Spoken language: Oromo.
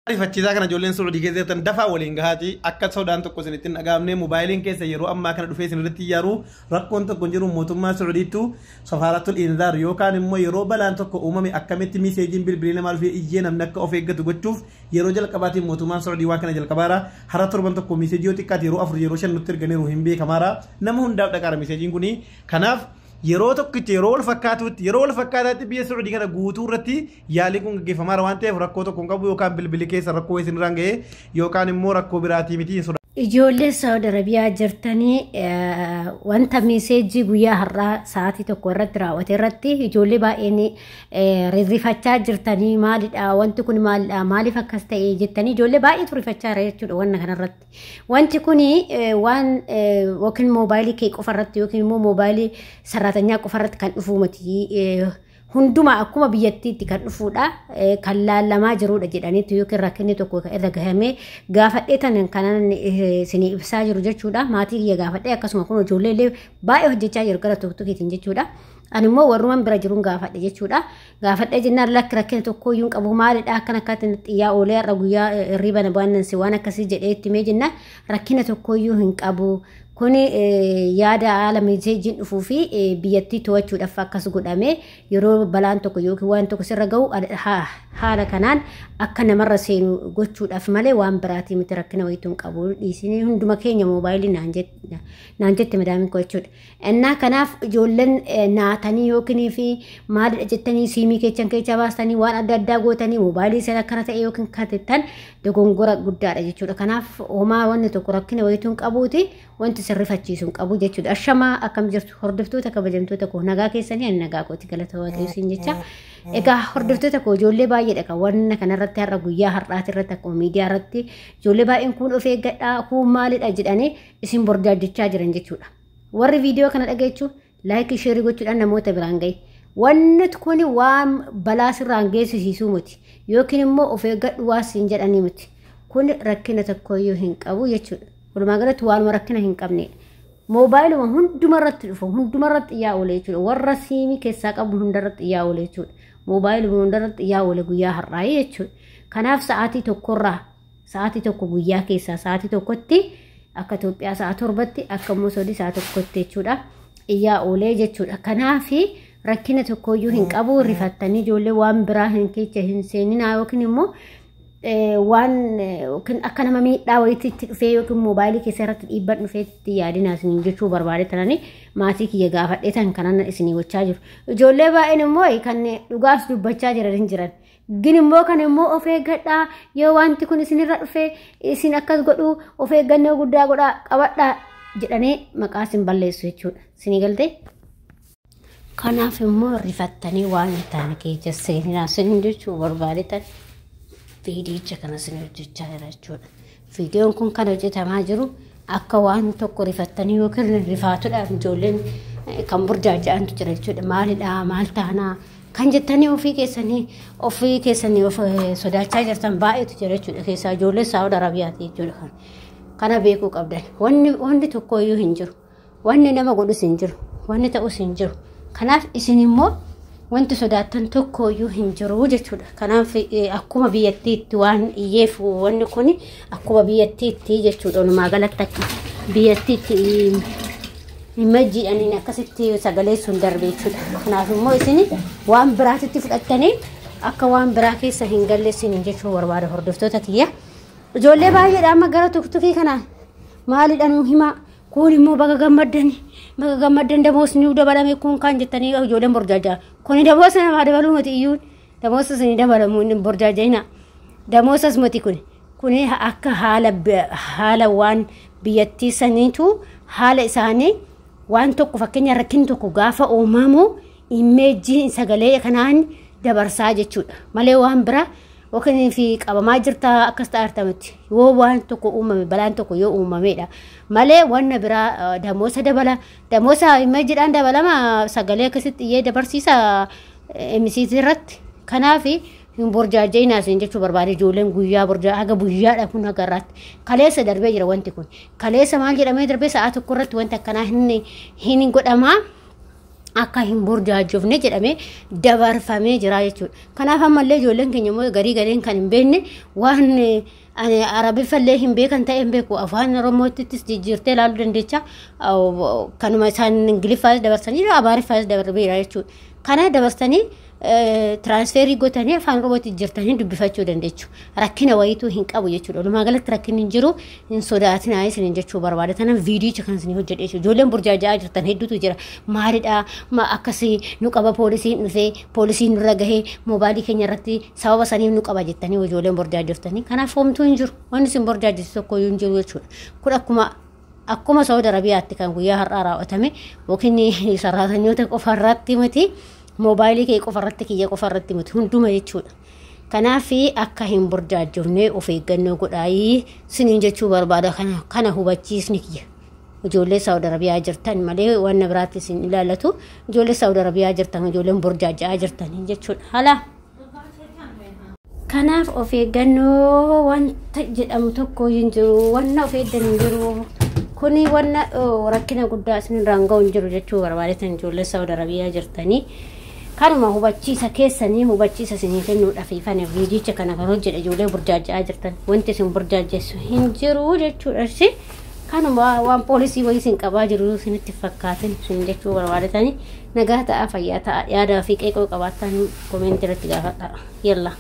Ariifachiisaa kana ijoolleen Suudii keessa jirtan dafaa waliin gahaati. Akka sodaan tokko isinitti hin dhaga'amne, moobaayiliin keessa yeroo ammaa kana dhufee isinirratti iyyaaru rakkoon tokko hin jiru. Mootummaa Suudiittu safaaratul inzaar yookaan immoo yeroo balaan tokko uumame akkamitti miseejiin bilbilii namaa dhufee iyyee namni akka of eeggatu gochuuf yeroo jalqabaatiin mootummaan Suudii waan kana jalqabaara. Hara torban tokko miseejii yoo xiqqaate yeroo 4, yeroo 5 nutti erganiiru, hin beekamaara. Nama hundaaf dhaqaara miseejiin kuni. Kanaaf yeroo tokkichi yeroo wal fakkaatutti, yeroo wal fakkaataatti biyya Saudii kana guutuu irratti yaaliin kun gaggeeffamaara waan ta'eef rakkoo tokko hin qabu, yookaan bilbilli keessa rakkoo isin irraan ga'ee yookaan immoo rakkoo biraatii miti. Ijoollee Saawud Arabiyaa jirtanii, wanta meeseejii guyyaa har'aa sa'aatii 1 irratti raawwate irratti ijoollee baay'een rirrifachaa jirtanii, maalidha wanti kun, maalidha, maaliif akkas ta'e jettanii ijoollee baay'eetu rifachaa jira jechuudha wanna kanarratti. Wanti kun waan yookiin moobaayilii kee qofa irratti yookiin immoo moobaayilii saraatanyaa qofa irratti kan dhufu miti. Hunduma akkuma biyyattiitti kan dhufuudha, kan laallamaa jirudha jedhaniitu yookiin rakkinni tokko irra gahamee gaafadhee tan kanan isinii ibsaa jiru jechuudha. Maatii kiyya gaafadhee, akkasuma kun ijoollee illee baay'ee hojjechaa jiru gara tokkokiitiin jechuudha. Ani immoo warruman bira jiruun gaafadhe jechuudha. Gaafadhee jennaan lakki, rakkina tokko iyyuu hin qabu, maalidha akkan akkatti xiyyaa oolee har'a guyyaa hirriba na baannansi waan akkasii jedhee itti mee jennaan rakkina tokko iyyuu hin qabu. Kuni yaada haala miseejiin dhufuu fi biyyattii to'achuudhaaf akkas godhame, yeroo balaan tokko yookiin waan tokko sirra gahu haala kanaan akka namarra seenu gochuudhaaf malee waan biraatii miti, rakkina wayituu hin qabu, dhiisinii hunduma keenya moobaayilii naan jette madaamiin koo jechuudha. Innaa kanaaf ijoolleen naatanii yookiin fi maalidha jettanii siimii keechan keessa baastanii waan adda addaa gootanii moobaayilii sana akkana ta'e yookiin kan jettan dogongora guddaadha jechuudha. Kanaaf homaa wanni tokko rakkina wayituu hin qabuuti, wanti sirrifachiisu hin qabu jechuudha. Ashamaa, akkam jirtu hordoftoota kabajamtoota koo? Nagaa keessanii? Ani nagaa kooti, galata Waaqayyo siin jecha. Egaa hordoftoota koo, ijoollee baay'eedha kan wanna kanarratti har'a guyyaa har'aati irratti akkuma miidiyaa irratti ijoollee baay'een kun of eeggadhaa, kun maalidha jedhanii isin borjaajjechaa jiran jechuudha. Warri viidiyoo kana dhageechuu like, share gochuudhaan namoota biraan gahi. Wanni kun waan balaa sirraan geessisiisuu miti yookiin immoo of eeggadhu waa siin jedhanii miti. Kun rakkina tokkoyyuu hin qabu jechuudha. Walumaa galatti waanuma rakkina hin qabnedha. Moobaayiluma hundumarratti dhufu, hundumarratti xiyyaa oole jechuudha. Warra siimii keessaa qabu hundarratti xiyyaa oole jechuudha. Moobaayiluma hundarratti xiyyaa oole guyyaa har'aa jechuudha. Kanaaf sa'aatii tokkorraa, sa'aatii 1 guyyaa keessaa sa'aatii 1tti, akka Itoophiyaa sa'a 7tti, akka immoo Saudii sa'a 1tti jechuudha. Xiyyaa oolee jechuudha. Kanaaf rakkina tokkoyyuu hin qabu, rifattanii ijoollee waan biraa hin keessa hin seeninaa, yookiin immoo waan yookiin akka nama miidhaa wayiitti itti dhufee yookiin moobaayilii keessa irratti dhiibban dhufee itti yaadinaa isin jechuu barbaade tananii maatii kiyya gaafadhee tan kanan isinii gochaa jiru. Ijoollee baay'een immoo kan dhugaas dubbachaa jiran hin jiran. Gin immoo kan immoo of eeggadhaa, yoo wanti kun isinirra dhufee isin akkas godhuu, of eeggannoo guddaa godhaa qabadhaa jedhanii maqaa isin balleessu jechuudha. Isinii galtee? Kanaaf immoo rifattanii waan hin taane keessa seeninaa isin jechuu barbaade tan viidiyicha kana isin hojjechaa jira jechuudha. Viidiyoon kun kan hojjetamaa jiru akka waan tokko rifattanii yookiin rifaatuudhaaf ijoolleen kan burjaaja'antu jira jechuudha. Maalidhaa, maal taanaa kan jettanii ofii keessanii of sodaachaa jirtan baay'eetu jira jechuudha. Keessaa ijoollee Saawud Arabiyaati jechuudha. Kana beekuu qabdan. Wanni tokkoyyuu hin jiru. Wanni nama godhus hin jiru. Wanni ta'us hin jiru. Kanaaf isin immoo wanti sodaattan tokkoyyuu hin jiru jechuudha. Kanaaf akkuma biyyattiitti waan iyyeef wanni kun akkuma biyyattiitti jechuudha. Walumaa galatti akka biyyattiitti imajjiidhaan akkasitti sagalee sun darbe jechuudha. Kanaaf immoo isin waan biraatitti fudhattanii akka waan biraa keessa hin galle isin jechuu barbaada, hordoftoota kiyya. Ijoollee baay'eedha amma gara tuktukii kanaan maalidha nuu himaa, kun immoo baga gammaddani, baga gammaddan, damoosni nuu dabalame kun kan jettanii ijoolleen borjaajaa. Kuni damoosa namaa dabaluu miti iyyuu, damoosa isinii dabalamu hin borjaaja'ina. Damoosas miti kun. Kuni akka haala waan biyyattii saniitu haala isaanii waan tokko, fakkeenya rakkinni tokko gaafa uumamu imeejiin sagalee kanaan dabarsaa jechuudha. Malee waan biraa yookiin fi qabamaa jirta akkas ta'arta miti. Yoo waan tokko uumame, balaan tokko yoo uumamedha. Malee wanna biraa damoosa dabala, damoosa imeejiidhaan dabalama, sagalee akkasitti iyyee dabarsiisa emisiitii irratti. Kanaaf hin borjaaja'inaa isin jechuu barbaade. Ijoolleen guyyaa borjaa haga guyyaadha kun haga irraatti. Kaleessa darbee jira wanti kun. Kaleessa maal jedhamee darbee, sa'a 1 irratti wanti akkanaa hin godhamaa. Akka hin burjaajofne jedhamee dabarfamee jira jechuudha. Kanaaf ammallee ijoolleen keenya immoo garii gariin kan hin beekne, waan arabiffallee hin beekan ta'e hin beeku, afaan Oromoottis jijjiirtee ilaaluu dandeecha. Kanuma isaan Ingiliffaas dabarsanii Amaariffaas dabarbeera jechuudha. Kana dabarsanii transfer gootanii afaan Oromootti jijjiirtanii dubbifachuu dandeechu. Rakkina wayiituu hin qabu jechuudha. Walumaa galatti rakkinni hin jiru, hin sodaatinaa isiniin jechuu barbaada. Tanaaf viidiyicha kan isin hojjedhe jechuudha. Ijoolleen burjaaja'aa jirtan hedduutu jira. Maalidhaa akkasii nu qaba, poolisiin dhufee, poolisiin nurra gahee, moobaayilii keenya irratti sababa saniif nu qaba jettanii ijoolleen burjaajjoftanii. Kanaaf homtuu hin jiru. Wanni isin burjaajjisu tokko iyyuu hin jiru jechuudha. Kun akkuma Saudi Arabiyaatti kan guyyaa har'aa raawwatame yookiin saraatanyoota qofa irratti miti, moobaayilii kee qofa irratti, kiyya qofa irratti miti, hunduma jechuudha. Kanaaf akka hin burjaajjofne of eeggannoo godhaayii siniin jechuu barbaada, kana hubachiisni kiyya. Ijoollee Saudi Arabiyaa jirtan malee waan biraatti isin ilaallatu, ijoollee Saudi Arabiyaa jirtan, ijoolleen burjaaja'aa jirtan jechuudha. Hala. Kanaaf of eeggannoo wanta jedhamu tokko hin jiru, wanna of eeggan hin jiru. Kuni wanna rakkina guddaa isinirraan ga'u hin jiru jechuu barbaadetan, ijoollee Saudi Arabiyaa jirtanii. Kanuma hubachiisa keessanii hubachiisa isinii kennuudhaaf ifane viidiyicha kana kan hojjedhe. Ijoollee burjaaja'aa jirtan, wanti isin burjaajessu hin jiru jechuudha. Kanuma waan poolisii wayii isin qabaa jiru isinitti fakkaatin isin jechuu barbaadetanii. Nagaa ta'a, fayyaa ta'a, yaadaa fi qeeqoo qabaattan comment irratti gaafadha. Yalla.